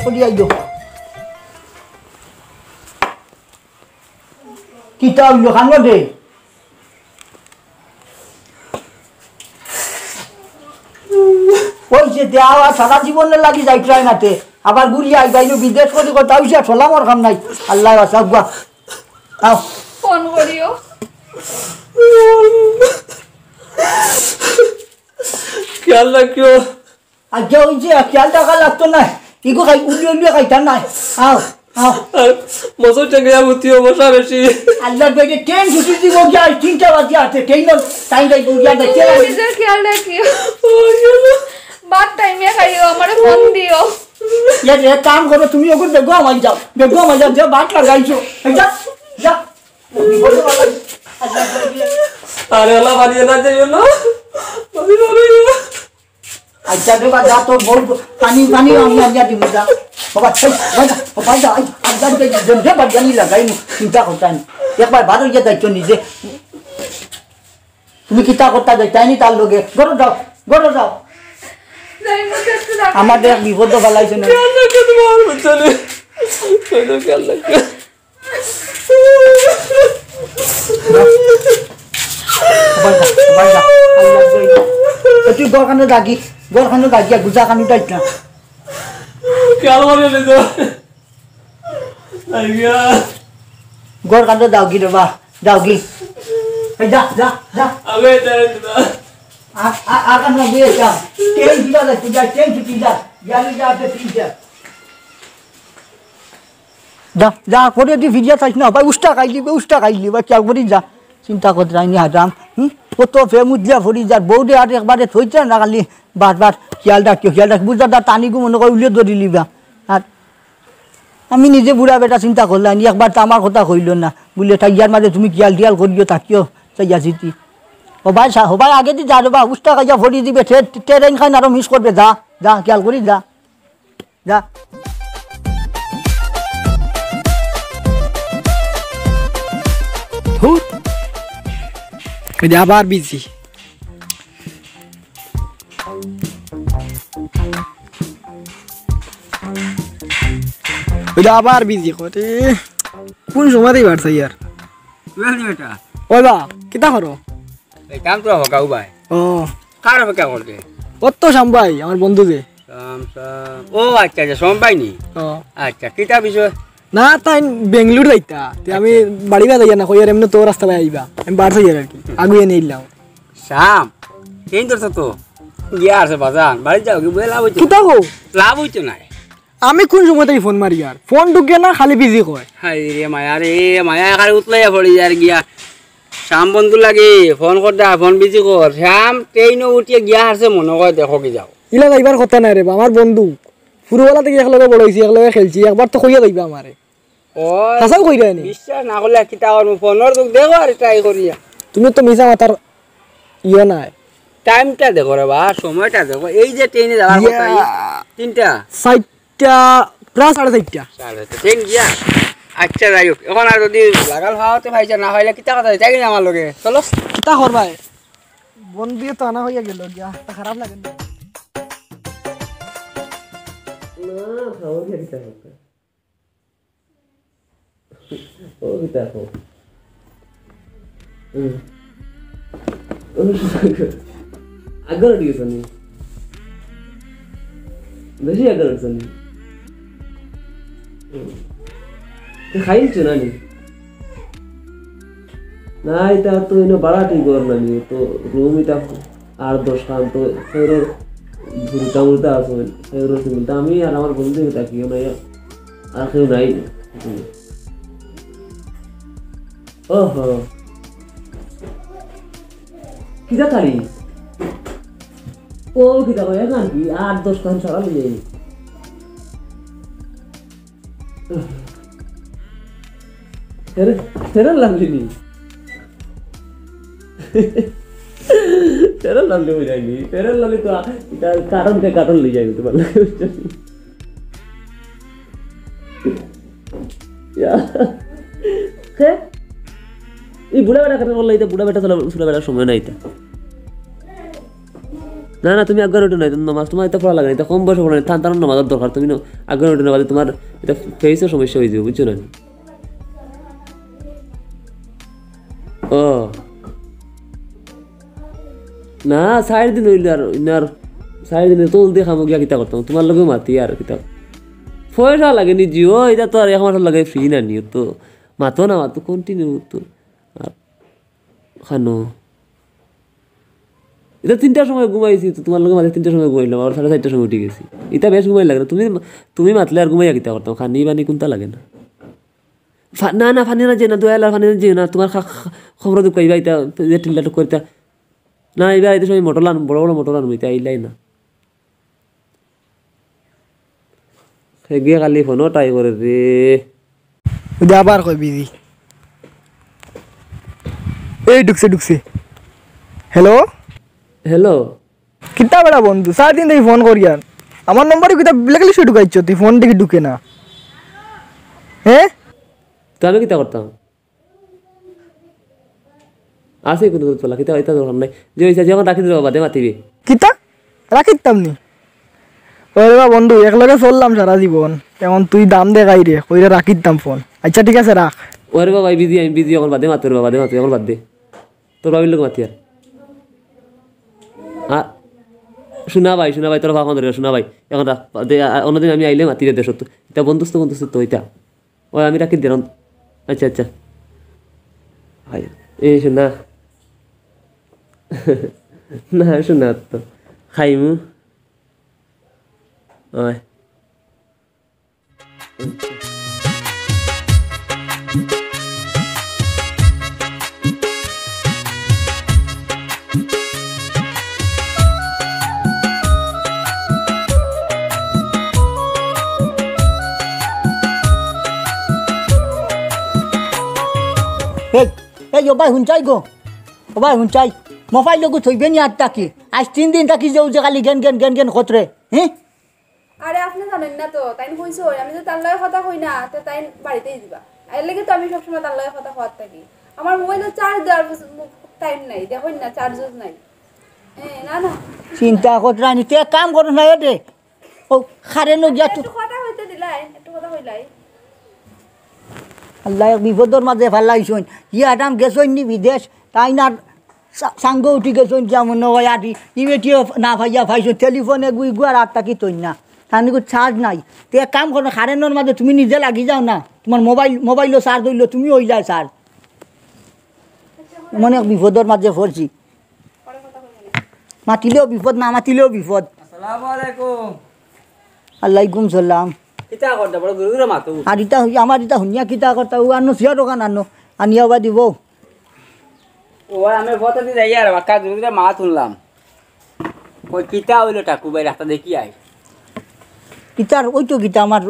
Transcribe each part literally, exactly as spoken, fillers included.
করি আইও। কিতা অইলো, কানো দে? ওই যে দেওয়া সারা জীবনের লাগি যাইতরায় নাতে, আবার ঘুরিয়া আইবাইলো বিদেশ করি কথা অইছে, আর সলামর কাম নাই। আল্লাহ বাঁচাও গুয়া। আও। ফোন করিও। খেয়াল রাখিও। আচ্ছা, ওই যে খেয়াল রাখা লাগতো না। ইগো খাই, উলিয়ে উলিয়ে খাইতাম না। আও, আও। আর মশার টেঙ্গিয়া বুদ্ধি ও মশা বেশি। আল্লাহর বাইরে ট্রেন ছুটি দিব, গিয়া তিনটা বাজে আছে, ট্রেন টাইম যাই, গিয়া দেখতে লাগে। নিজের খেয়াল রাখিও। ভাত টাইমে খাইও, আমারে ফোন দিও। এক কাম করো, তুমি ওগুলো বেগো আমার যাও, বেগো আমার যাও, যে ভাত লাগাইছো। এই যা, যা। আরে আল্লাহ, বাড়িয়ে না যাইও না। আমি বাড়িয়ে না। আচ্ছা, রে বা, যা, তোর বউ পানি, পানি আমি আনিয়া দিব, যা। বাবা, এই, বাবা, বাবা, যা, এই, আচ্ছা, রে, রে, রে, বাবা, জানি লাগাই, চিন্তা করতাম। একবার বার হইয়া যাইতো নিজে। তুমি কিতা করতা যাইতায় নি তার লগে? ঘরো যাও, ঘরো যাও। যাই, মুখে একটু রাখো। আমার দেখ বিপদ ফালাইছো না। খেয়াল রাখো তোমার বাচ্চারে। খেয়াল রাখো। ওবাই যা, ওবাই যা। আল্লাহ কই। এ তুই ঘর খানো দাগি, ঘর খানো দাগি, আর গুজা খানো দাইছ না। খেয়াল করে নে তো। আইয়া। ঘর খানো দাও কি রে বা, দাও কি? এই যা, যা, যা। আবে, যা, যা। আ, আ, আ, খানো দিয়ে যা। ট্রেন দিবা যা, তুই যা, ট্রেন ছুটি যা। গাড়ি যা, তুই যা। যা, যা, করে দি ভিডিও চাইছ না, ভাই, উষ্টা খাইলি, উষ্টা খাইলি, ভাই, খেয়াল করি যা। চিন্তা করতে আইনি হারাম, হুম? কত ফেম উঠলিয়া ফরি যার, বউরে আর একবারে থইতে না, খালি বারবার খেয়াল রাখিও, খেয়াল রাখিও, বুঝা দা, টানিগু মনে কয় উলিয়ে ধরিলিবা। আর আমি নিজে বুড়া বেটা চিন্তা করলাম, একবার তো আমার কথা কইল না, বুলে, "তাই ইয়ার মাঝে তুমি খেয়াল টিয়াল করিও, থাকিও, চাইয়া চিতি।" ও ভাই, সা-, ও ভাই, আগে দি যা রে বা, উষ্টা খাইয়া ফরি দিবে, ট্রে-, ট্রেন খান আরো মিস করবে, যা, যা, খেয়াল করি যা। যা। ধুর। এই যে আবার বিজি। ওই যে আবার বিজি করে। কোন সময় বাড়ছে ইয়ার? তুই আসলি বেটা? ওই বা, কিতা করো? এই কাম তো হকাও ভাই। ও। কার অপেক্ষা করতে? ও তো শ্যাম ভাই, আমার বন্ধু যে। শ্যাম, শ্যাম। ও আচ্ছা, আচ্ছা, শ্যাম ভাই নি? ও। আচ্ছা, কিতা বিষয়? না, তাই বেঙ্গালুরু যাইতা। তে আমি আচ্ছা। বাড়ি বাড়ি যাইয়া না, কই আর এমনি তো রাস্তা বাই আইবা। আমি বার যাই আর কি। আগুয়ে নিলাম। শ্যাম, এই ধরছো তো। গিয়া আছে বাজান, বাড়ি যাও, কি বলে লাভ হইতো? কিতা গো? লাভ হইতো না। আমি কোন সময় তাই ফোন মারি আর? ফোন ঢুকে না, খালি বিজি কয়। হায় রে মায়া রে, মায়া একারে উতলাইয়া পড়ি আর গিয়া। শ্যাম বন্ধু লাগে, ফোন কর দা, ফোন বিজি কর। শ্যাম ট্রেইনো উঠিয়া গিয়া হারছে মনে কয়, দেখো কি যাও। ইলা যাইবার কথা নাই রে বা, আমার বন্ধু। ফুরুবেলা থাকি একলগে বড় হইছি, একলগে খেলছি, একবার তো কইয়া যাইবা আমারে। ও, হাছাউ কইরা নি? বিশ্বাস না করলে কিতা করমু, ফোনর যুগ দেখো আর ট্রাই করিয়া। তুমি তো মিছা মাতার ইয়ে নাই। টাইমটা দেখো রে বা, সময়টা দেখো। এই যে ট্রেইনে যাওয়ার কথা, এই ইয়া। তিনটা। চাইরটা, প্রায় সাড়ে চাইরটা। সাড়ে চাইরটা, ট্রেইন গিয়া। আচ্ছা, যাই হোক, এখন আর যদি লাগাল পাওয়া তো পাইছে, না পাইলে কিতা কথা, যাই না আমার লগে, চলো। কিতা করবায়? বন্ধুয়ে তো আনা হইয়া গেল গিয়া, তা খারাপ লাগে না। না, খাওয়া গিয়া কিতা করতে? ও, কিতা কও? হুম। ও, আগর উঠি গেছে নি? বেশি আগর উঠছে নি? হুম। তো খাইলছো না নি? না, ইটা তো এনে বাড়াটি ঘর না নি, তো রুম ইটা আর দশ খান তো ফেরো ভুলটা উল্টা আছে, ফেরো সিমেন্ট। আমি আর আমার বন্ধু থাকিও না, আর কেউ নাই। ওহো। কিতা তারি? ও কিতা কয়, এখন কি? আট দশ খান সারা লইয়া আইনি। ফেরে-, ফেরেন লাভলি নি? ফেরেন লাভলি হয়ে যায়নি। ফেরেন লাভলি তো আ-, এটা কার্টনকে কার্টন লই যাইবে তোমার লগে, বুঝছো? ইয়া। কে? এই বুড়া বেটা কেন বললো? এটা বুড়া বেটা চলা, চলা বেটার সময় নাই এটা। না, না, তুমি আগুয়ার উঠো না, ইতা নমাজ তুমার ইতা পড়া লাগে না, ইতা কম বয়সো পড়া না, তান তান নমাজর দরকার, তুমি ন-, আগুয়ার উঠো না, বাদে তুমার ইতা face-ও সমস্যা অইযিবো, বুঝছো না নি? ও। না, চাইর দিন অইলো আর, ইনার চাইর দিনে তো উল্টে খামো গিয়া কিতা করতাম, তুমার লগে মাতি আর কিতা। পয়সা লাগে নি জি, ও, ইতা তো আর এক মাসর লগে free না নি, তো মাতো না মাতো continue তো। আর খানো। ইতা তিনটার সময় ঘুমাইছি, তো তুমার লগে মাঝে তিনটার সময় ঘুমাইলাম, আবার সাড়ে চাইরটার সময় উঠি গেছি। ইতা বেশ ঘুমাই লাগে না। তুমি, তুমি মাতলে আর ঘুমাইয়া কিতা করতাম? খানি বানি কুনতা লাগে না? ফা-, না, না, ফানি না যে না, দোয়া আল্লার ফানি না যে না, তুমার খা-, খা-, খবর দুঃখ ইবা ইতা, যে টিল্লা টুক করিতা। না, ইবা ইতা সময় মোটর লান, বড় বড় মোটর লান, ইতা আইলাই না। হে গিয়া খালি ফোনও try করে রে। ওই যে আবার কয় busy। এই ঢুকছে, ঢুকছে। Hello? Hello? কিতা বেটা বন্ধু, চাইর দিন থাকি ফোন করিয়ার। আমার নম্বরে কিতা blacklist-এ ঢুকাইছো, তুই ফোন দেখি ঢুকে না। হ্যাঁ? তো আমি কিতা করতাম? আছে কুনু তোলা, কিতা, ইতা দরকার নাই। যে অইছে, যে অখন রাখি দিলে বাদে মাতিবে। কিতা? রাখিতাম নি? ওরে বা বন্ধু, একলগে চললাম সারা জীবন। এখন তুই দাম দেখাই রে, কইরে রাখিতাম ফোন। আচ্ছা, ঠিক আছে, রাখ। ওরে বাবা, আমি busy, আমি busy, অখন বাদে মাতো রে বাবা, বাদে মাতো, অখন বাদ দে। তোর ভাবির লগে মাতি আর। আ, শোনা ভাই, শোনা ভাই, তোর বাবা ধরে, শোনা ভাই। অখন রাখ, বাদ দে, আ, অন্যদিন আমি আইলে মাতি রে, দেশত। ইতা বন্ধুত্ব, বন্ধুত্ব তো ইতা। ওই আমি রাখি দিলাম। আচ্ছা, আচ্ছা। হায়, এই শোনা। না, শোনা তো। খাইমু। ওই। এই, এই, ও ভাই, হুনছাই গো। ও ভাই, হুনছাই। মোবাইল লগু থইবে নি আর তাকি? আজ তিন দিন থাকি যে ও যে খালি গেন, গেন, গেন, গেন খতরে। হ্যাঁ? আরে, আপনে জানইন না তো, তাইন কইছইন, আমি তো তার লগে কথা কই না, তে তাইন বাড়িতেই দিবা। এর লাগি তো আমি সবসময় তার লগে কথা কওয়ার থাকি। আমার মোবাইলো charge দেওয়ার time নাই, দেখইন না, charge নাই। এ, না, না। চিন্তা করতে রানি, তে এক কাম করো না, এ দে। ও, খারে নু গিয়া তো একটু কথা কইতে দিলাই, একটু কথা কইলাই। আল্লাহ, এক বিপদর মাঝে ফালাইছইন। ইয়া আদাম গেছইন নি বিদেশ, তাইন আর সা-, সাঙ্গ উঠি গেছইন, যেমন নয় আর ই বেটিও না পাইয়া পাইছইন, টেলিফোনে গুই গুয়ার আর তাকি তৈন না। তার নিকু charge নাই। তে এক কাম করো, কারেন্টর মাঝে তুমি নিজে লাগি যাও না। তুমার মোবাইল, মোবাইলও charge অইলো, তুমি অইলায় charge। এমন এক বিপদর মাঝে পড়ছি। মাতিলেও বিপদ, না মাতিলেও বিপদ। আসসালামু আলাইকুম। আলাইকুম সালাম। কিতা করতা, বড় জোরে জোরে মাতো। আর ইতা হুই-, আমার ইতা হুনিয়া কিতা করতা, ও আনো সিয়া দোকান আনো, আনিয়া বা দিব। ও, আমি পথেদি যাইয়ার, বাক্কা জোরে জোরে মাত হুনলাম। কই, কিতা অইলো ঠাকু ভাই, রাস্তা দেখি আই। কিতার, ওই তো কিতা আমার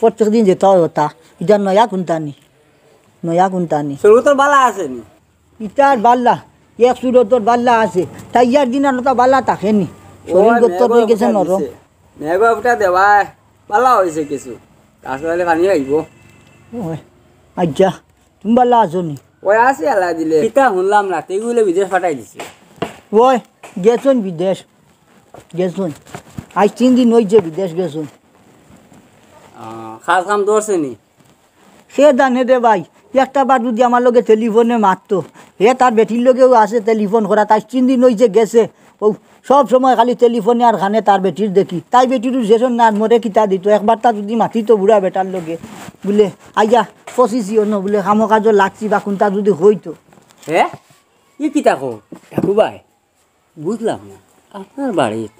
প্রত্যেক দিন যেতা অয় ওতা। ইতা নয়া কুন্তা নি? নয়া কুন্তা নি? শরীর তো বালা আছে নি? ইতার বালা, এক সুরতর বালা আছে। তাই ইয়ার দিন আর ওতা বালা থাকে নি। শরীর গত্তর অই গেছে নরম। মেঘ ফুটা দেওয়ায় বালা অইছে কিছু। গাছ লাগাইলে পানি আইবো। ওই, আচ্ছা। তুমি বালা আছো নি? ওই আছি আল্লায় দিলে। কিতা হুনলাম না, তেগুলে বিদেশ পাঠাই দিছে। ওই, গেছইন বিদেশ। গেছইন। আইজ তিন দিন অইছে বিদেশ গেছইন। আহ, কাজ কাম ধরছে নি? সে জানে রে ভাই, একটা বার যুদি আমার লগে টেলিফোনে মাততো, হে তার বেটির লগেও আছে টেলিফোন করা, তাই তিন দিন অইছে গেছে। ও সব সময় খালি টেলিফোনে আর কানে তার বেটির দেখি। তাই বেটিরও শেষ না, আর মোরে কিতা দিত, একবার তা যুদি মাতিতো বুড়া বেটার লগে, বুলে, "আইয়া, ফসিছি অনো," বুলে, "কামো কাজো লাগছি," বা কুন্তা যুদি কইতো। হে? ই কিতা কও? ঠাকু ভাই, বুঝলাম না। আপনার বাড়িত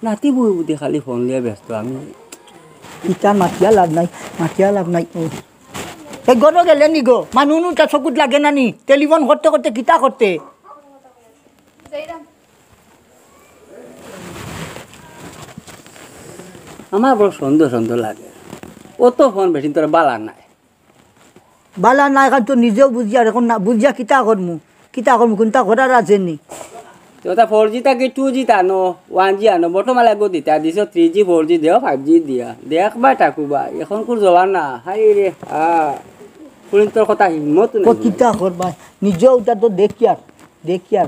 নাতি বউ বুঝি খালি ফোন লইয়া ব্যস্ত, আমি কিতা মাতিয়া লাভ নাই, মাতিয়া লাভ নাই। ও। এ গরো গেলে নি গো? মানু নুতা চকুত লাগে না নি? টেলিফোন করতে করতে কিতা করতে? আমার বড় সন্দেহ সন্দেহ লাগে। অত ফোন বেশি তোর বালা নাই। বালা নাই, কারণ তো নিজেও বুঝিয়ার, এখন না বুঝিয়া কিতা করমু, কিতা করমু, কুন্তা করার আছে নি। তো ওটা ফোর জি থাকি টু জি আনো, ওয়ান জি আনো, বটম আলা গো দিতা দিছো, থ্রি জি, ফোর জি দেও, ফাইভ জি দিয়া। দেখ বা ঠাকু ভাই, এখন কুর জমানা, হায় রে, আ, কুড়িন তোর কথা হিম্মত নাই। কিতা করবা, নিজেও ওটা তো দেখিয়ার, দেখিয়ার।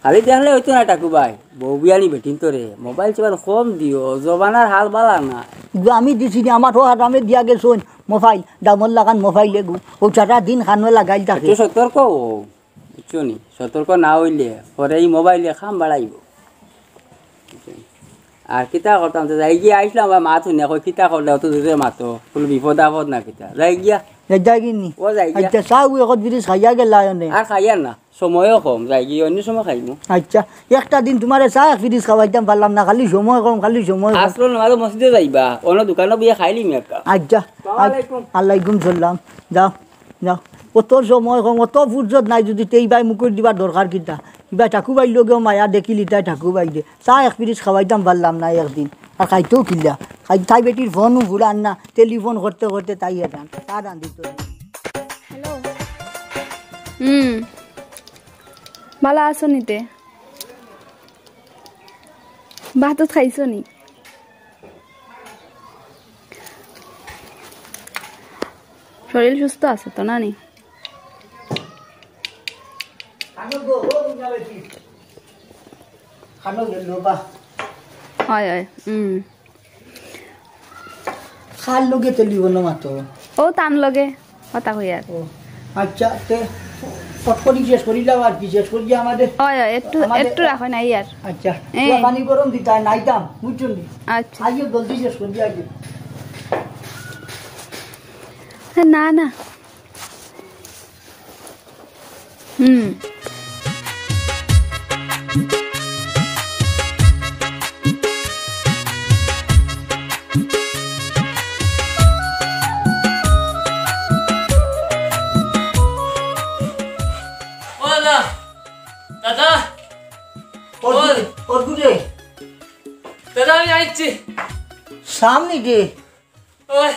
খালি দেখলে অইতো না টাকু ভাই, বউ বিয়ানি বেটিন্তরে মোবাইল চাইবার কম দিও, জমানার হাল বালা না। ইগু আমি দিছি নি, আমার অউ হারামে দিয়া গেছইন মোবাইল, দামর লাখান মোবাইল এগু, অউ সারা দিন কানো লাগাইল থাকে। একটু সতর্ক অও, বুঝছো নি? সতর্ক না অইলে পরে ই মোবাইলে কাম বাড়াইবো। আর কিতা করতাম, তে যাইগিয়া আইছলাম বা মাত হুনিয়া কই, কিতা করলে অত জুরে মাতো, কুনু বিপদ আপদ না কিতা? যাইগিয়া। যাইগি নি? ও যাইগিয়া। আইচ্ছা, চাও এক বিরিজ খাইয়া গেলা অনে। আর খাইয়ার না, সময়ও কম, যাইগিয়া অন্য সময় খাইমু। আইচ্ছা, একটা দিন তুমারে চা এক বিরিজ খাওয়াইতাম পারলাম না, খালি সময় কম, খালি সময় কম। আসরর নামাজো মসজিদো যাইবা, অন্য দোকানো বইয়া খাইলিমু একটা। আইচ্ছা, আসসালামু আলাইকুম। ওয়ালাইকুম সালাম। যাও। যাও, অত সময় কম, অত ফুরসত নাই, যুদি তেই ভাই মুখর দিবার দরকার কিতা? ইবা ঠাকু ভাইর লগেও মায়া দেখিলি তাই ঠাকু ভাই দে। চা এক বিরিজ খাওয়াইতাম পারলাম না একদিন, আর খাইতেও কিলা। খাই, তাই বেটির ফোনও ঘুরার না, টেলিফোন করতে করতে তাই আর রান-, চা রান্ধিত। হ্যালো। হুম। বালা আছো নি তে? ভাত খাইছো নি? শরীর সুস্থ আছে তো, না নি? খানো গো, ও বুঝা বেটি। খানো গেল বা। অয়, অয়, হুম। কার লগে টেলিফোনো মাতো? ও তান লগে কথা কইয়ার। ও, আইচ্ছা, তে ফট করি শেষ করিলাও আর কি, শেষ করি আমারে। অয়, অয়, একটু, আমারে একটু রাখো না ইয়ার। আইচ্ছা, এ। চা পানি গরম দিতা, নাইতাম, বুঝছো নি? আইচ্ছা। আইও, জলদি শেষ করি আইও। না, না। হুম। ও দাদা, দাদা, ওর ওই। গুদে, ওর গুদে। দাদা, আমি আইছি। সামনে দে। ওই।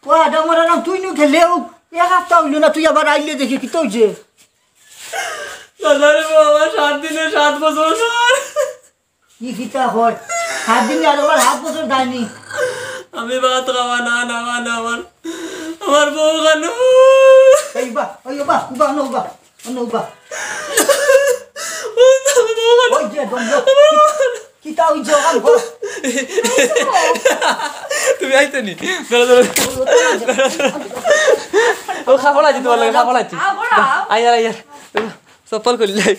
ও আদা মরা নাম, তুই নু খেলে ও, এক হাপ্তা অইলো না, তুই আবার আইলে দেখি, কিতা অইছে? দাদা রে বাবা, সাত দিনে সাত বছর ধর। কি কিতা হয়? সাত দিনে আর আমার সাত বছর যায়নি। আমি ভাত খাওয়া না, না, না, না, আমার, আমার বউ কেন? এই বা, ওই বা, উবা, না, উবা, না, উবা। ওই যে, দম, দম। কিতা অইছে ওখান কর? তুমি আইতে নি? ধরো, ধরো। ও, খাবো না, তোমার লাগে, খাবো না। আইয়ার, আইয়ার। চপ্পল খুললাই।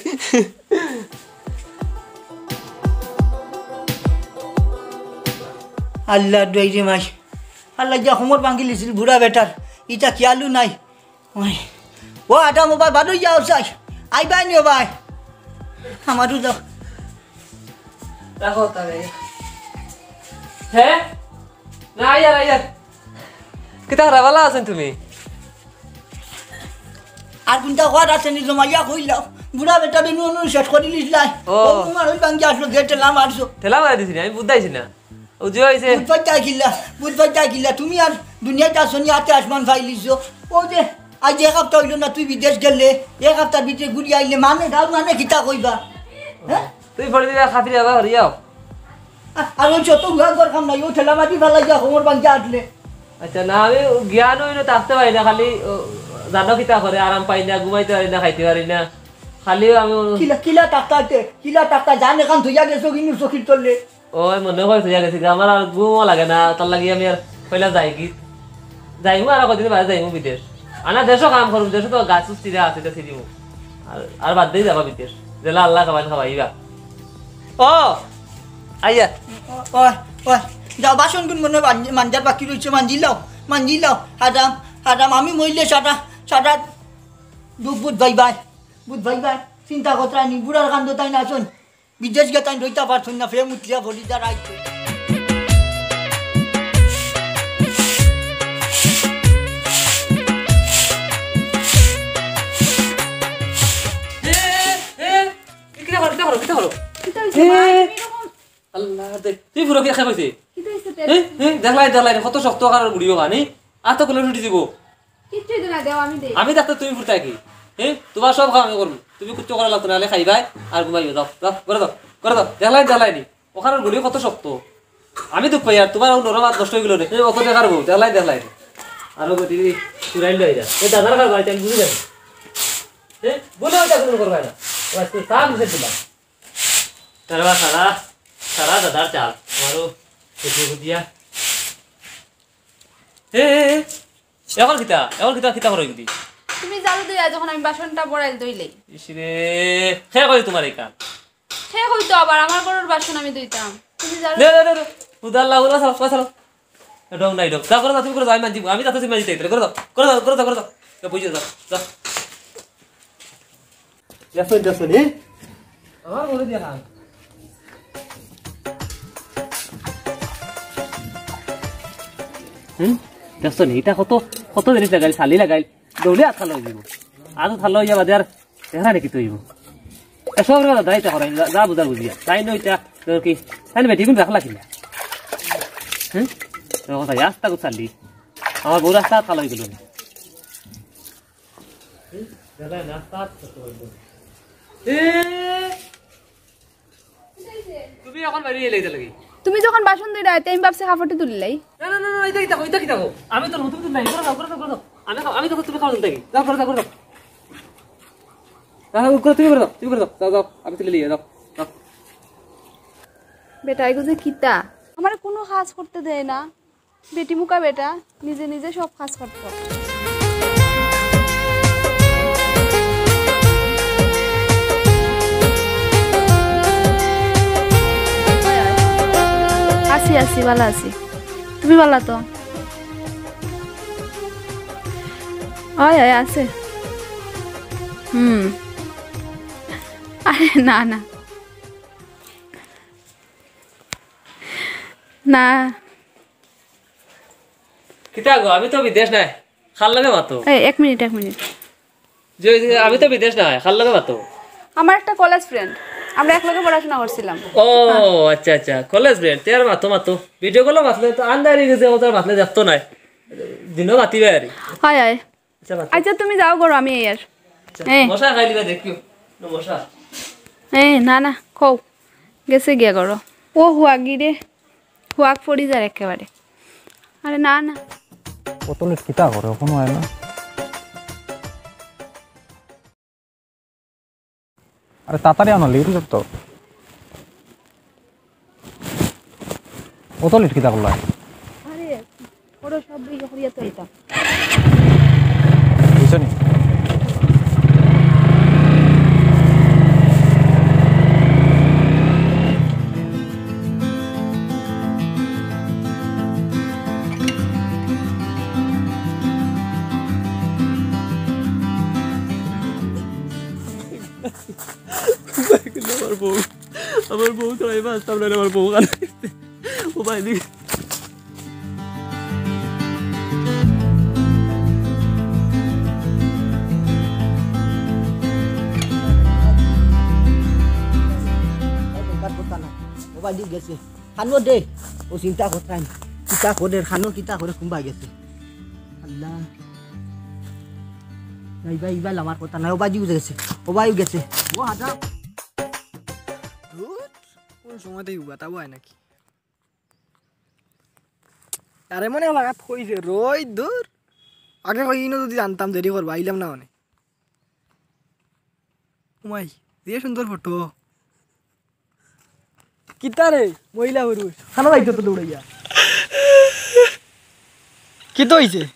আল্লাহ, দোয়াই রে মাই। আল্লাহ, গিয়া কোমর ভাঙ্গি লিছিল বুড়া বেটার। ইটা খেয়ালও নাই। ওই। ও আদম, ও ভাই, বাদো যাও চাই। আইবায় নি ও ভাই। আমারও যাও। রাখো তাহলে। হ্যাঁ? না, আইয়ার, আইয়ার। কিতা হারা, বালা আছইন তুমি? আর কুনটা কওয়ার আছে নি, জমাইয়া কইলাও। বুড়া বেটারে নু নু শেষ করি লিছলাই। ও। ও তোমার ওই ভাঙ্গি আসলো, যে ঠেলা মারছো। ঠেলা মারি দিছি না, আমি বুঝাইছি না। ও যে হইছে। বুঝবাই চাই কিলা, বুঝবাই চাই কিলা। তুমি আর দুনিয়াত আছো নি, আতে আসমান ফাইলিছো। ও যে, আজ এক হাপ্তা অইলো না তুই বিদেশ গেলে, এক হাপ্তার ভিতরে ঘুরি আইলে, মানে গাঁও মানে কিতা কইবা? হ্যাঁ? তুই পড়ে দিবা খাতিরে আবার হরিয়াও। আ-, আর ওই ছোট হুয়া ঘর কাম নাই, ও ঠেলা মাটি ফালাই যা, কোমর ভাঙ্গি আটলে। আচ্ছা, না, আমি জ্ঞান হইলে থাকতে পারি না, খালি, ও, জানো কিতা করে, আরাম পাই না, ঘুমাইতে পারি না, খাইতে পারি না। খালি আমি ও- কিলা, কিলা থাকতে আইতে, কিলা থাকতে জান এখান ধুইয়া গেছো কিন্তু চকির তলে। ওই মনে হয় থইয়া গেছি, আমার আর ঘুমও লাগে না, তার লাগি আমি আর কইলা যাই কি, যাইমু আর কদিন বাদে যাইমু বিদেশ। আনা দেশও কাম করমু, দেশও তো গাছ উঠছি রে, আছে, এটা ছিড়িমু। আর, আর বাদ দিয়ে যাবা বিদেশ, যেলা আল্লাহ খাবাইন খাবাইবা। ও, আইয়া। ওই, ওই, যাও, বাসন গুন মনে হয় মাঞ্জ-, মাঞ্জার বাকি রইছে, মাঞ্জি লাও, মাঞ্জি লাও। হারাম, হারাম, আমি মইলে সারা, সারা দুঃখ বুঝ ভাই ভাই, বুঝ ভাই ভাই, চিন্তা করতে নি, বুড়ার কান্দ তাই না শোন। বিদেশ গিয়া তাই রইতা পারছইন না, ফের মুতলিয়া বলি যা রাইতে। এ, এ, এ, কিতা করো, কিতা করো, কিতা করো? কিতা হইছে, এ। মা, তুমি এরকম আল্লাহ দে, তুই ফুরো কিতা কইছে? কিতা হইছে তে? এ, এ, দেখলাই, দেখলাই, কত শক্ত কারোর গুড়িও খানি, আতো কলে উঠি দিব। কিচ্ছু হইতো না, দেও, আমি দেই। আমি থাকতে তুমি ফুরতায় কি? হ্যাঁ? তোমার সব কাম আমি করবো। তুমি কিচ্ছু করা লাগতো না, খালি খাইবায় আর ঘুমাইবায়। যাও, যাও, করে দাও, করে দাও। দেখলাই, দেখলাই নি? ওখানে গুলি কত শক্ত। আমি দুঃখ পাই আর তোমার ওই নরম হাত নষ্ট হয়ে গেল রে। এই অত দেখার বউ, দেখলাই, দেখলাই নি? আরো গতি চুরাইল লই যা। এই দাদার ঘর বাড়িতে আমি বুঝি যাই। হ্যাঁ? বলে ওইটা কোনো করবায় না। ও আজকে চা মিশে দিলাম। তার বা সারা, সারা দাদার চাল। আমারও বুঝিয়া বুঝিয়া। এ, এ, এ, এখন কিতা? এখন কিতা, কিতা করো এগুলি? তুমি ঝাড়ু দিয়া যখন আমি বাসনটা বড়াইল ধইলে। ইস রে, কে কই তোমার এই কাম? কে কইতো আবার আমার ঘরর বাসন আমি ধুইতাম? তুমি ঝাড়ু দে, দে, দে, দে। উদাল্লা, উদাল্লা, চালো, চালো। ডং নাই, ডং। যাও, করো, যাও, তুমি করো, যাও, আমি মানছি, আমি যাতে তুমি মানছি, তাই, করো, যাও, করো, যাও, করো, যাও, করো, যাও। যাও, বুঝে যাও, যাও। দেখো, দেখো, নি? আমার বলে দিয়া খান। হুম? দেখছো নি? এটা কত, কত জিনিস লাগাইল, শালি লাগাইল। দৌড়ে আত খালো হয়ে দিব। আজ খালো হয়ে যাবা, আর দেখা নাকি তুই? এসব রে দাদা, এটা করাই, যা, যা বুঝার বুঝিয়া। তাই নয় এটা, তোর কি? তাই না বেটি, কিন্তু রাখলা কিনা? হুম? তোর কথা, আস্তা গুছালি। আমার বউ রাস্তা খালো হয়ে গেল। এ, তুমি এখন বাড়ি এলে এটা লাগি। তুমি যখন বাসন ধুইলা, তে আমি ভাবছি কাপড়টি তুললাই। না, না, না, না, এটা কি থাকো, এটা কি থাকো? আমি তো নতুন তুললাই, করো দাও, করো দাও, করো দাও। আমি খাও, আমি তো তুমি খাও তুলতে কি? যাও, করো দাও, করো দাও। না, না, করো, তুমি করো দাও, তুমি করো দাও। যাও, যাও, আমি তুলে নিয়ে যাও, যাও। বেটা, এগো যে কিতা? আমার কোনো কাজ করতে দেয় না। বেটি মুখা বেটা, নিজে নিজে সব কাজ করতো। আছি, আছি, ভালা আছি। তুমি ভালা তো? অয়, অয়, আছে। হুম। আরে, না, না। না। কিতা গো, আমি তো বিদেশ নাই, কার লগে মাতো? এই, এক মিনিট, এক মিনিট। যে, যে, আমি তো বিদেশ নাই, কার লগে মাতো? আমার একটা কলেজ ফ্রেন্ড, আমরা একলগে পড়াশোনা করছিলাম। ও, আচ্ছা, আচ্ছা, কলেজ ফ্রেন্ড, তে আর মাতো, মাতো। ভিডিও কলও মাতলে তো আন্দারি গেছে, ওটা মাতলে দেখতো নাই। দিনও মাতিবে আর। হয়, হয়। আচ্ছা, মাতো। আচ্ছা, তুমি যাও করো, আমি এই আর। আচ্ছা, হ্যাঁ। মশা খাইলিবা দেখিও। না, মশা। এ, না, না, কও। গেছে গিয়া করো। ও হুয়াগি রে। হুয়াক পড়ি যার একেবারে। আরে না, না। অত লেট কিতা করে? এখনো আয় না। আরে তাড়াতাড়ি আও না, লেট অইযার তো। অত লেট কিতা করলা? আরে, ওরা সব ইয়ে করিয়া তো এটা। বুঝছো নি? আমার বউ, আমার বউ তো আমি বাঁচতাম না রে, আমার বউ কান্দাইছে। ও ভাই, দিকে। ও ভাই, দিকে গেছে। খানো দে। ও চিন্তা করতাম। চিন্তা করে, খানো চিন্তা করে, কুম্বা গেছে। আল্লাহ। নাই ভাই, ইবার আমার কথা নাই। ও ভাই, দিকে গেছে। ও ভাই, গেছে। ও হাঁটা। ধুর, কোন সময় তাই উবাতাও হয় নাকি? আরে মনে হয় লাগাত কইছে, রই দূর। আগে কই ইনো যদি জানতাম দেরি করবা, আইলাম না মানে। উমাই, যে সুন্দর ফটো। কিতা রে, মহিলা পুরুষ? খানো যাইতো তো দৌড়াইয়া। কিতা অইছে?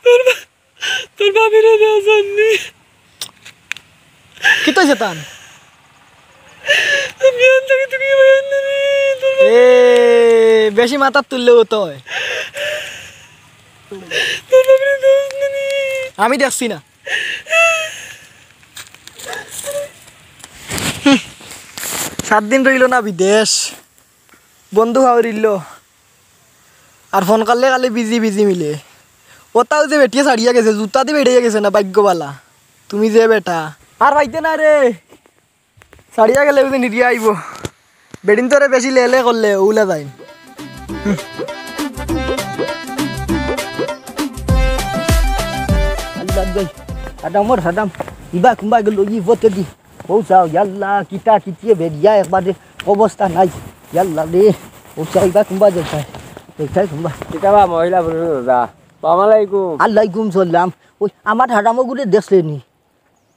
তোর বা-, তোর ভাবিরে দেওয়া জাননি। কিতা অইছে তান? বিয়ান থাকি তুমি বিয়ান দিলি, তোর বা- এ, বেশি মাথাত তুললেও তো হয়। তোর ভাবিরে দেওয়া জাননি। আমি দেখছি না। হুম। সাত দিন রইল না বিদেশ। বন্ধু হাওরিল। আর ফোন করলে খালি বিজি বিজি মিলে। ওটাও যে বেটিয়ে ছাড়িয়া গেছে, জুতা দি বেড়িয়া গেছে না, ভাগ্য বালা। তুমি যে বেটা। আর পাইতে না রে। ছাড়িয়া গেলে বুঝি নিরিয়া আইব। বেটিন তোরে বেশি লেলে করলে, ওলা যাই। আল্লাহ গই। আদামর সাদাম। ইবা কুম্বা গেল, ই ভোটে দি। ও চাও, ইয়াল্লা, কিতা কিতিয়ে বেরিয়া একবারে অবস্থা নাই। ইয়াল্লা রে, ও চাও, ইবা কুম্বা যেতায়। যেতায় কুম্বা। কিতা বা মহিলা পুরুষ দাদা? সালাম আলাইকুম। আলাইকুম সালাম। ওই আমার হারামগুরে দেখলে নি?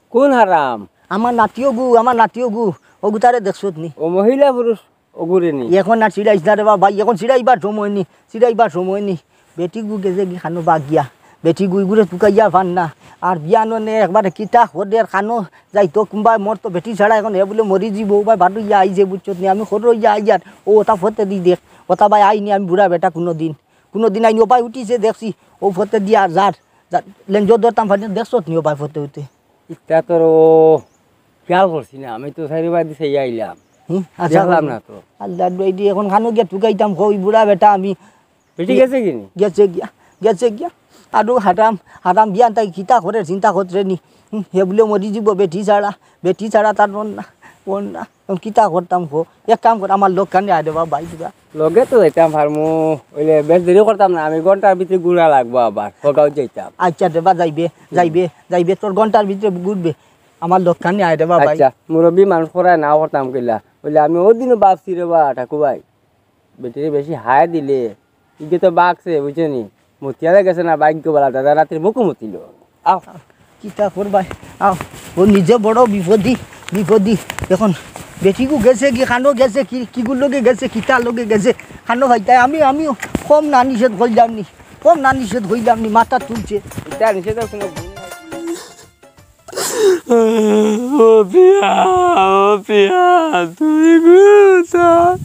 কোন হারাম? আমার নাতিও গু, আমার নাতিও গু, অগু তারে দেখছত নি? ও মহিলা পুরুষ অগুরে নি? এখন আর চিড়াইস না রে বাবা, এখন চিড়াইবার সময় নি, চিড়াইবার সময় নি। বেটি গু গেছে গি খানো বাগিয়া, বেটি গু ইগুরে তুকাইয়া পার না। আর বিয়ানো নে একবারে কিতা হদের খানো যাইতো কুম্বায় মরতো বেটি ছাড়া, এখন হে বুলে মরি যিবো, ও ভাই বাড়ু ইয়া আইছে বুঝছত নি, আমি হর ইয়া আইয়ার, ও ওটা ফতে দি দেখ, ওটা ভাই আইনি আমি বুড়া বেটা কোনো দিন, কোনো দিন আইনি, ও ভাই উঠিছে দেখছি, ও ফতে দিয়া যার, যার, লেঞ্জো ধরতাম পারি না, দেখছত নি ও ভাই ফতে উঠে। ইতা তোর ও খেয়াল করছি না, আমি তো চাইরোবায়দি চাইয়া আইলাম। হুম, আচ্ছা, দেখলাম না তো। আল্লাহ দোয়াই দি, এখন খানো গিয়া তুকাইতাম, কই বুড়া বেটা আমি। বেটি গেছে গি নি? গেছে গিয়া, গেছে গিয়া। আরো হারাম, হারাম বিয়ান তাই কিতা করে চিন্তা করতে নি। হুম, হে বুলে মরি যিবো বেটি ছাড়া, বেটি ছাড়া তার মন না, মন না। এখন কিতা করতাম কো? এক কাম কর, আমার লগ খানে আয় রে বাবা, ভাই দিবা। লগে তো যাইতাম পারমু, অইলে বেশ দেরি করতাম না, আমি ঘন্টার ভিতরে ঘুরা লাগবো আবার, হগাঁও যাইতাম। আচ্ছা রে বা, যাইবে, যাইবে, যাইবে, তোর ঘন্টার ভিতরে ঘুরবে, আমার লগ খানে আয় রে বাবা। আচ্ছা, মুরব্বি মানুষ করায় না করতাম কিলা, অইলে আমি ওদিনও ভাবছি রে বা, ঠাকু ভাই, বেটিরে বেশি হায় দিলে, ইগে তো বাগছে, বুঝছো নি? মতিয়ারে গেছে না, ভাগ্য বালা, দাদা রাত্রে মুখো মতিল। আও। কিতা করবায়? আও। ও নিজে বড় বিপদি, বিপদি। এখন বেটিগু গেছে কি, খানো গেছে কি, কিগুর লগে গেছে, কিতার লগে গেছে, খানো ভাইতায়, আমি, আমি কম না নিষেধ কইলাম নি, কম না নিষেধ কইলাম নি, মাথা তুলছে। ইতা নিষেধ আর কোনো গুণ নাই। ও পিয়া, ও পিয়া, তুমি কোথায়?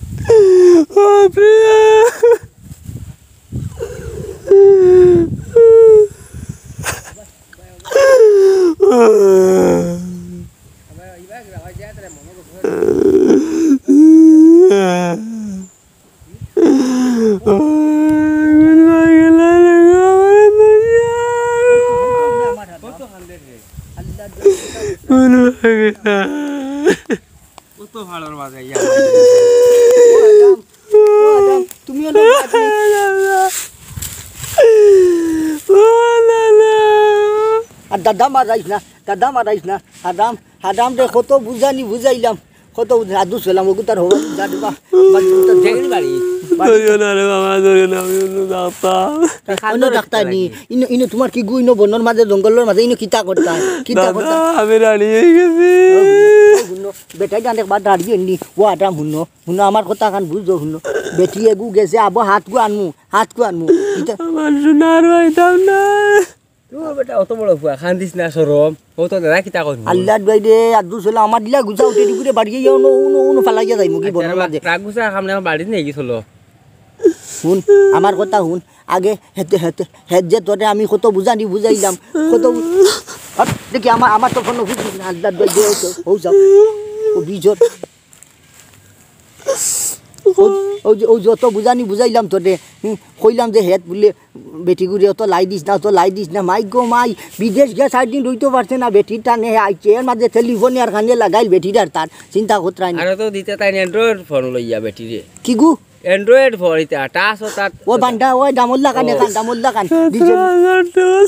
ও পিয়া। কত ভালোর মাঝে ইয়া। ও আদম, ও আদম, তুমিও না বাঁচবে। আর দাদা মারাইস না, দাদা মারাইস না। আদম, আদম রে, কত বুঝানি বুঝাইলাম, কত বুঝা-, আদু সালাম, ওগু তার হবা, যা দিবা। দেখি বাড়ি। ধরিও না রে বাবা, ধরিও না, আমি অন্য ডাক্তার। অন্য ডাক্তার নি, ইনো, ইনো তোমার কিগু, ইনো বনর মাঝে, জঙ্গলর মাঝে, ইনো কিতা করতায়? কিতা দাদা, করতায়? আমি রানী হয়ে গেছি। ও হুনো, ও হুনো, বেটায় জানে একবার দাঁড়িয়ে নি, ও আদম হুনো, হুনো আমার কথা খান বুঝো, হুনো। বেটি এগু গেছে, আবো হাতগু আনমু, হাতগু আনমু। ইতা আমার সোনার হইতাম না। তোর বেটা অত বড় ফুয়া, কান্দিস না, শরম। ও তো দাদা কিতা কইন? আল্লাহ দোয়াই দে, আদু সালাম, আমার দিলা গুছা উঠে দিগুরে বাড়িয়ে যাও, নো, নো, নো, ফালাইয়া যাইমু কি বনর মাঝে? রাগ গুছা সামনে আমার বাড়িত নিয়ে গেছিল। হুন, আমার কথা হুন, আগে হেতে, হেতে, হেত যে তোরে আমি কত বুঝানি বুঝাইলাম, কত বু-, হট, দেখি আমার, আমার তো কোনো বুঝিস না, আল্লাহ দোয়াই দে, ও তো, ও যাও, ও বিজর। ও, ও যে, ও যত বুঝানি বুঝাইলাম তোরে, হুম, কইলাম যে হেত বুলে বেটিগুরে অত লাই দিস না, অত লাই দিস না, মাই গো মাই, বিদেশ গিয়া চার দিন রইতে পারছে না, বেটির টানে আইছে, এর মাঝে টেলিফোনে আর কানে লাগাইল বেটির আর তার, চিন্তা করতে নাই। আরে তো দিতে তাই Android ফোন লইয়া বেটিরে। কি গু? Android ফোন ইতা, touch ও তার ও বান্দা, ওই দামুল্লা কানে কান, দামুল্লা কান। দিছে। সতেরো হাজার টাকা।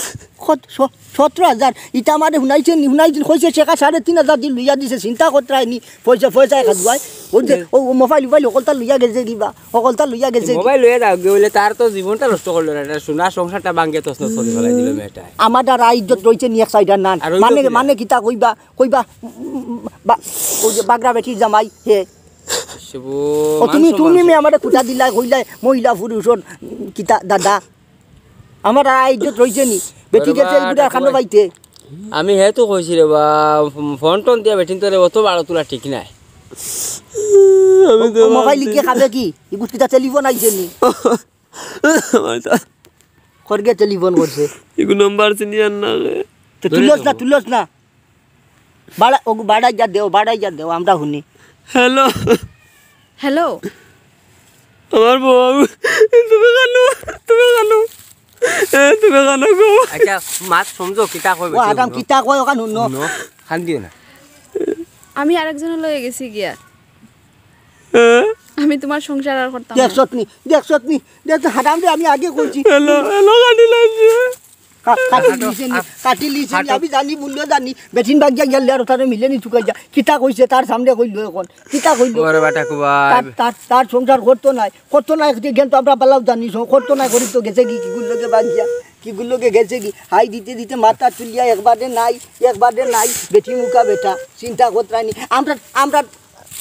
কত? স-, সতেরো হাজার? ইতা আমারে হুনাইছে নি, হুনাইছে নি, কইছে টেকা সাড়ে তিন হাজার দি লইয়া দিছে, চিন্তা করতে আইনি, পয়সা, পয়সা এক হাজার। ওই যে, ও, ও মোবাইল, মোবাইল, হকলতা লইয়া গেছে কিবা, হকলতা লইয়া গেছে কি? মোবাইল লইয়া যাও, গেলে তার তো জীবনটা নষ্ট করলো না, এটা সোনার সংসারটা ভাঙ্গে তছনছ করে ফেলাই দিল মেয়েটায়। আমার আর আই ইজ্জত রইছে নি এক সাইডার নান। আর ওই মানে, তো কিনা? মানে কিতা কইবা, কইবা, উম, উম, উম, বা-, ওই যে বাগরা বেটির জামাই, হে। শিবু, ও, মান তুমি, সম্মান তুমি সব। মে আমারে কুটা দিলাই, কইলাই, মহিলা পুরুষর, উম, কিতা, দাদা? আমার আর ইজ্জত রইছে নি? বেটি ওরে গেছে, বা, এই বুড়া ঠাকুর খানো ভাই। পাইতে। আমি হে তো কইছি রে বা, ফোন টোন দিয়া বেটিন তোরে অত বারো তোলা ঠিক নাই। আমি তো ও, মোবাইল ভাবছি। কে খাবে কি? ই গুষ্টিটা টেলিফোন আইছে নি? আমার তো খরগে টেলিফোন করছে। ইগু নম্বর চিনি আর না রে। তো ধরে তুলস না, দেবো। তুলস না। বাড়া, ওগু বাড়াই যা দেও, বাড়াই যা দেও, আমরা হুনি। হ্যালো। হ্যালো। আমার বউ, তুমি কানো, তুমি কানো। এ, তুমি কানো গো। আচ্ছা, মাত সমঝো, কিতা কয় ও বেটি, আগাম হুনো। কিতা কয়, ওখান হুনো। হুনো, খান দিও না। আমি আরেকজনের লগে গেছি গিয়া। হ্যাঁ? আমি তোমার সংসার আর করতাম না। দেখছত নি, দেখছত নি, দেখছত, হারাম রে, আমি আগে কইছি। হ্যালো, হ্যালো, কাটি লাইছে। কা-, কাটি লিছে নি, কাটি লিছে নি, আমি জানি, মূল্য জানি। বেটিন বাগিয়া গেলে আর তারে মিলে নি চুকাই যা। কিতা কইছে, তার সামনে কইলো এখন। কিতা কইলো? ওরে বেটা কুবাই। তার, তার, তার সংসার করতো নাই, করতো নাই, কিন্তু আমরা বালাও জানি, স-, করতো নাই, করি তো গেছে কি, কি করলো যে বাগিয়া। কিগুর লগে গেছে গি, হাই দিতে দিতে মাথা তুলিয়া একবারে নাই, একবারে নাই, বেটি মুখা বেটা, চিন্তা করতায় নি। আমরা, আমরা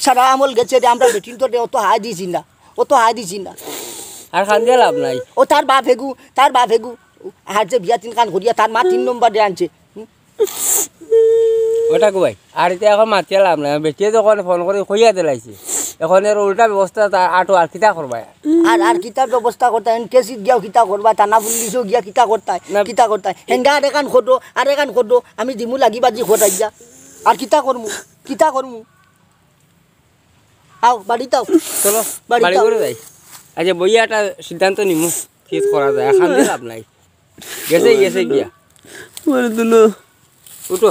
সারা আমল গেছে রে, আমরা বেটিন্তরে অত হাই দিছি না, অত হাই দিছি না। আর কান্দিয়া লাভ নাই। ও তার বাপ হেগু, তার বাপ হেগু, আর যে বিয়া তিনখান করিয়া তার মা তিন নম্বরে আনছে। হুম? ওটা কো ভাই, আর ইতা এখন মাতিয়া লাভ নাই, বেটিয়ে যখন ফোন করি কইয়া দিলাইছে, এখন এর উল্টা ব্যবস্থা তা আটো আর কিতা করবা? আর, আর কিতার ব্যবস্থা করতায়? এন কেসিত গিয়াও কিতা করবা? থানা পুলিশও গিয়া কিতা করতায়? না। কিতা করতায়? হেঙ্গা আর এখান খটো, আর এখান খটো, আমি দিমু লাগি বাজি খটাই গিয়া। আর কিতা করমু? কিতা করমু? আও, বাড়িত আও। চলো, বাড়িত বাড়ি আও। করে যাই। আচ্ছা, বইয়া একটা সিদ্ধান্ত নিমু, কি করা যায়, কান্দিয়া লাভ নাই। গেছে, গেছে গিয়া। মারে দুলো। উঠো।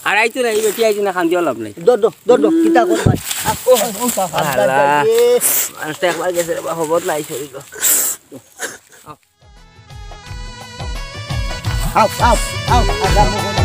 আর আইতো না, এই বেটি আইতো না, কান্দিয়া লাভ নাই। দর, দর, দর, দর, কিতা করবা? আ, ও, ও, আল্লাহ। মানুষটা একবার গেছে রে বা, খবর নাই শরীর। আও, আও, আও, আও, আও।